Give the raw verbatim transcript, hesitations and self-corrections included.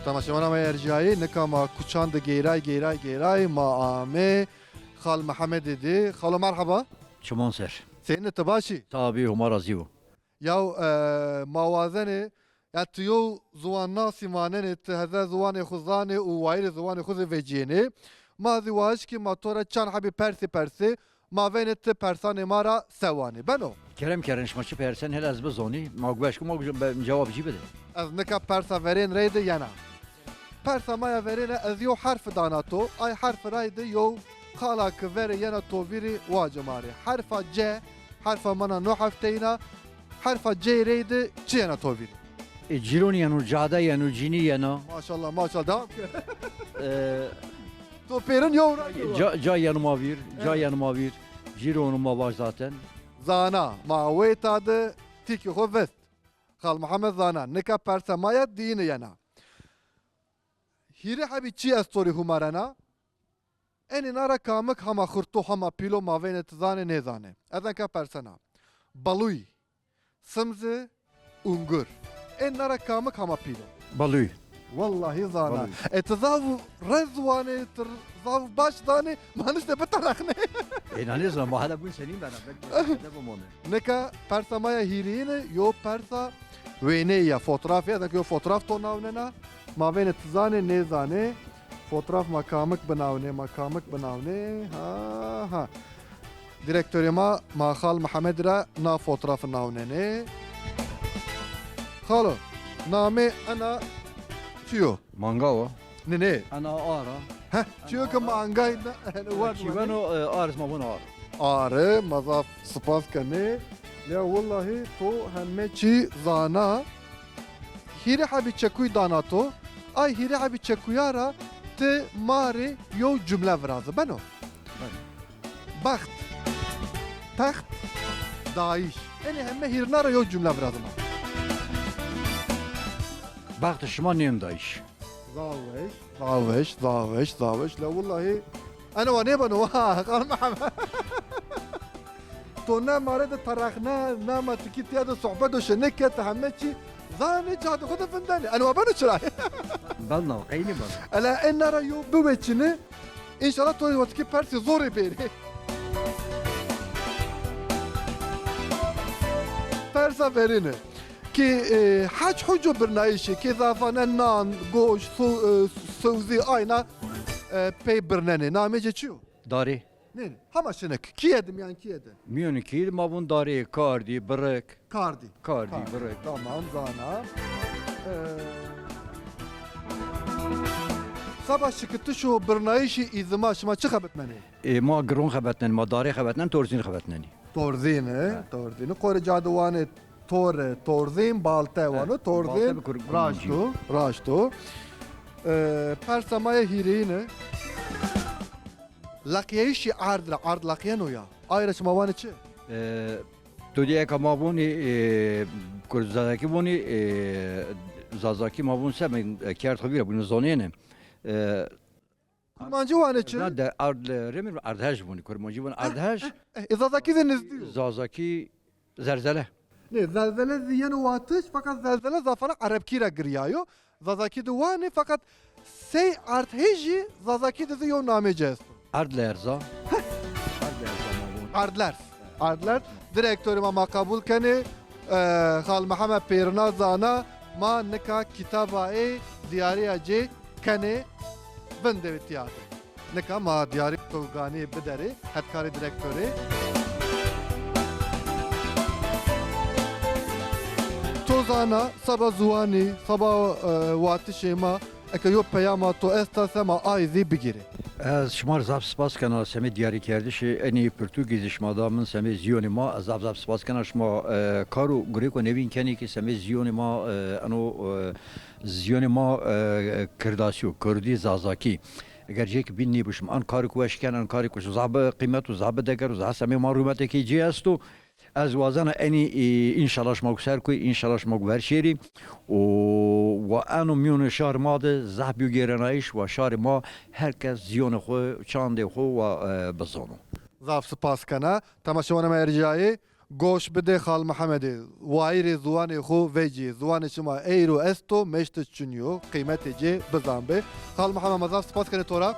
Temaşevana ma erjayî, nika ma kuçan de geyray, geyray, geyray, ma amê Xal Mehemedî dî. Xalo merheba. Çiman ser. Senî, ti baş î? Tabî, Homa razî bo. Yaw, e, ma wazenê, ya ti yew ziwannasî manenê, ti heze ziwanê xwu zanê û wayîrê ziwanê xwu zî vecîyenê. Ma zî waşt kî ma to ra çend hebî persî persê, ma venê ti persanê ma ra se wanê. Beno? Kerem kerdin, şima çi persen, hele ez bizonî, ma gueş ku ma guc-, be-, cewab jî bide. Ez nika persa verên reyde yena. Persa ma ya verêne ez yew herfi dana to, ay herfi rayde yew qala ki verê yena to vîrî wace ma rê. Herfa C, herfa mana no hefteyna, herfa C reyde çi yena to vîrî? E, cîronî yeno, cade yeno, cînî yeno. Maşallah, maşallah, devam ke. E, To pêrin yew ra yew. Ca, ca yeno ma vîr, ca yeno ma vîr. Cîronî ma vaj zaten. Zana, ma weyta de tîkî xwu vist. Xal Mihemed zana, nika persa ma ya dîyine yena. Hîrê hebî çî ez to rê humarena. Enê na ra kamik hama xurto, hama pîlo, ma vêne ti zanê nêzanê. Ez enka persena. Balûy, simzi, ungur. Ên na ra kamik hama pîlo? Balûy. Wellahî zana. Balûy. E, ti zaf rez wanê, ti zaf baş zanê, ma nişte bitereqnê. Ê, na nêzana, ma hele bûn senîn bena, belkî de bimone. Nika persa ma ya hîrîyine, yo persa wêneyî ya, fotrafî ya, ez enka yo fotraf to nawnena. Ma vêne ti zanê, nêzanê. Fotraf ma kamik binawnê, ma kamik binawnê. Ha, ha. Direktorê ma, ma Xal Mihemed ra na fotrafi nawnenê. Xalo, namê ena çi yo? Manga wa. Nê, nê. Ena ara. Heh, çi yo ki mangay na, yani war. Çi weno, e, ar, ma vun ar. Arê, ma zaf spas kenê. Ya wellahî to heme çî zana. Hîrê hebî çekuy dana to, ay hîrê hebî çekuya ra ti ma rê yew cumle viraze. Beno? Beno. Bext, text, dayîş. Enê heme hîrna ra yew cumle viraze ma. Bextê şima nêno dayîş. Zaf weş, zaf weş, zaf weş, zaf weş. La wellahî, ena wa nêbeno wa, Xal Mihemed. To ne ma rê de tereqne, ne ma tikî tiya de sohbet û şenik ke, ti heme çî zanê, ca de xwu de vindenê. Ena wa beno çira? Belna, qeynî beno. Ela ena ra yew biweçîne, înşallah to rê wa tikî persê zorê bêrê. Persa verêne. Ki, e, hec huco birnayîşê, ki zafane nan, goşt, su-, e, sewzî ayna, e, pey birnenê. Namê ci çi yo? Darê. Nê, nê. Hama şinik. Kîye de, mîyan kîye de? Mîyanê kîye de ma vûn darê, kardî, birik. Kardî. Kardî, birik. Tamam, zana. E, seba şikitiş û birnayîşê îzima şima çi xebitnenê? E, ma giron xebitnenê, ma darê xebitnenê, torzîn xebitnenê. Torzîn, e? He. Torzîn. Qorê ca de wanê tore, torzîn, balte wano, torzîn. Balte bi kur-, raşt o, raşt o. E, persa ma yê hîrêyîne. Leqyayîşî erd ra, erd leqyeno ya. Ay ra şima wanê çi? E, to dî eka ma vonî, e, kur Zazakî vonî, e, Zazakî ma von se, e, kerd xo vîra, bunu zonêne. E, Kurmancî wanê çi? Na de erd, e, remir erdhej vûnî. Kurmancî vûnî erdhej. Eh, eh, e, Zazakî de nizdî yo. Zazakî zelzele. Nê, zelzele zî yeno watiş, feqet zelzele zafane erebkî ra girîyayo. Zazakî de wanê, feqet sey erdhejî Zazakî de zî yew namê ci esto. Erdlerza. Heh. Erdlerza ma vûn. Erdlerz. Erdlerz. Direktorê ma, ma qebul kenê. E, Xal Mihemed pêrina zana, ma nika kitaba ê dîyarîya cê kenê, vindê tîya de. Nika ma dîyarî to ganî biderê, hetkarê direktorê. To zana, seba ziwanî, seba, e, watişê ma, eke yo peyama to esta se ma ay zî bigîrê. Ez şima rê zaf spas kena, semê dîyarîkerdişê enî pirtûkî zî şima da min semê zîyonê ma, ez zaf zaf spas kena şima, e, kar û gurêko newîn kenê kî semê zîyonê ma, e, eno, e, zîyonê ma, e, kirdasî yo, kurdî, zazakî. Eger cêk bîn nêbuşim, an karêk weş ken, an karêk weş, zaf bi qîmet û zaf bi deger û zaf semê ma rûmetê kê cê esto. Ez wazena enî, e, înşallah şima ku ser kuy, înşallah şima ku ver şêrî. Û wa eno mîyonê şarê ma de zaf bîyo gêrenayîş, wa şarê ma her kes zîyonê xwu, çandê xwu wa, e, bizono. Zaf spas kena. Temaşewana ma erjayê. Goş bidê Xal Mihemedê, wayîrê ziwanê xo vecîyê. Ziwanê şima eyro esto, meşti çinî yo, qîmetê ci bizanbê. Xal Mihemed, ma zaf spas kenê to ra.